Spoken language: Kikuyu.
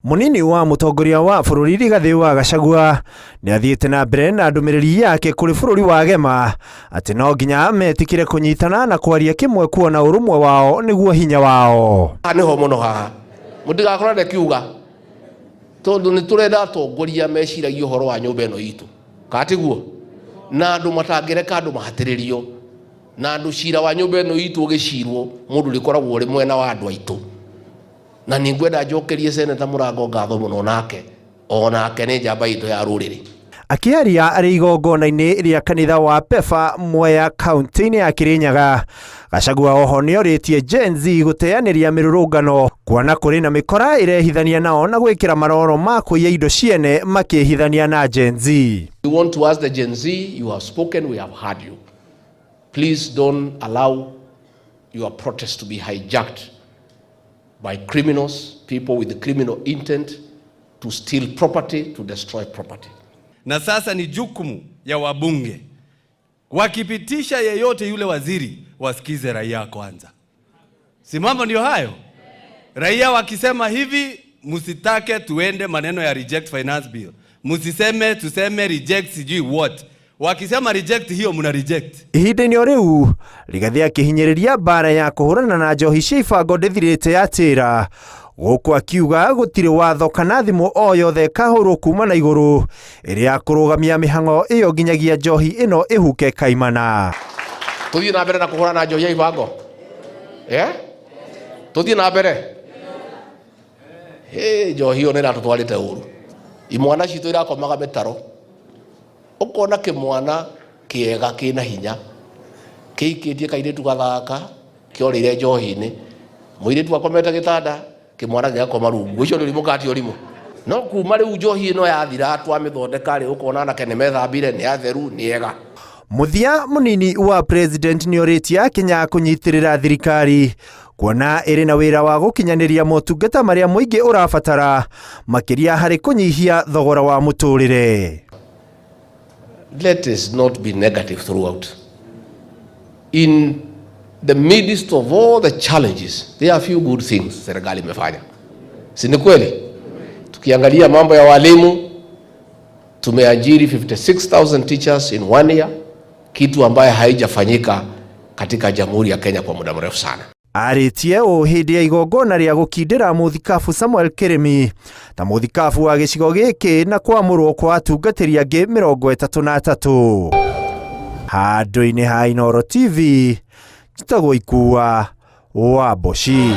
Mũnini wa mũtongoria wa bũrũri Rigathĩ wa Gachagua nĩ athiĩte na mbere na ndũmĩrĩri yake kũrĩ bũrũri wa Gema atĩ no nginya metĩkĩre kũnyitana na kwaria kĩmwe kuona ũrũmwe wao nĩguo hinya wao. Haha nĩho mũno haha mũtigakorwo ndekiuga tondũ nĩ tũrenda atongoria meciragia ũhoro wa nyũmba ĩno itũ kana tiguo na andũ matangĩreka andũ mahatĩrĩrio na andũ cira wa nyũmba ĩno itũ ũgĩcirwo mũndũ ũrĩkoragwo ũrĩ mwena wa andũ aitũ. Na nĩ ngwenda njokerie Seneta Mũrango ngatho mũno nake o nake nĩ njamba itũ ya rũrĩrĩ. Akĩaria arĩ igongona-inĩ rĩa kanitha wa Pefa Mwea kaunti-inĩ ya Kirinyaga, Gachagua oho nĩorĩtie Gen Z gũteanĩria mĩrũrũngano kuona kũrĩ na mĩkora ĩrehithania nao na gwĩkĩra maroro ma kũiya indo ciene makĩhithania na Gen Z. We want to ask the Gen Z, you have spoken, we have heard you. Please don't allow your protest to be hijacked by criminals, people with criminal intent to steal property, to destroy property. Na sasa ni jukumu ya wabunge wakipitisha yeyote yule waziri wasikize raia kwanza. Si mambo ndio hayo? Raia wakisema hivi, msitake tuende maneno ya reject finance bill, msiseme tuseme reject sijui what. Wakisema reject hiyo mna reject. Ihinda-inĩ o rĩu Rigathĩ akĩhinyĩrĩria mbara ya kũhũrana na njohi cia ibango ndĩthirĩte ya tĩra gũkũ akiuga gũtirĩ watho kana thimũ o yothe ĩkahũrwo kuma na igũrũ ĩrĩ ya kũrũgamia mĩhang'o ĩyo nginyagia njohi ĩno ĩhuke kaimana. Tuthiĩ na mbere na kũhũrana na njohi ya ibango, eh? Tuthiĩ na mbere. Hey, njohi ĩyo nĩ ĩratũtwarĩte ũru. Imwana citũ irakomaga mĩtaro, ũkona kĩmwana kĩega kĩna hinya kĩikĩtie kairĩtu gathaka kĩorĩire njohi-inĩ, mũirĩtu akomete gĩtanda, kĩmwana gĩgakoma rungu. Ũcio nĩ ũrimũ kati ũrimũ? No kuma rĩu njohi ĩno yathira twamĩthondeka rĩ, ũkona anake nĩ methambire, nĩ atheru, nĩ ega. Mũthia mũnini wa president nĩorĩtie Akenya kũnyitĩrĩra thirikari kuona ĩrĩ na wĩra wa gũkinyanĩria motungata marĩa mũingĩ ũrabatara makĩria harĩ kũnyihia thogora wa mũtũrĩre. Let us not be negative throughout. In the midst of all the challenges, there are few good things serikali imefanya. Si ni kweli? Tukiangalia mambo ya walimu, tumeajiri 56,000 teachers in one year, kitu ambaye haijafanyika katika Jamhuri ya Kenya kwa muda mrefu sana. Arĩtie ũũ hĩndĩ ya igongona rĩa gũkindĩra mũthikabu Samuel Kĩrĩmi ta mũthikabu wa gĩcigo gĩkĩ na kwamũrwo kwa atungatĩri angĩ 33. Handũ-inĩ ha Inooro TV, njĩtagwo Ikua wa Mboci.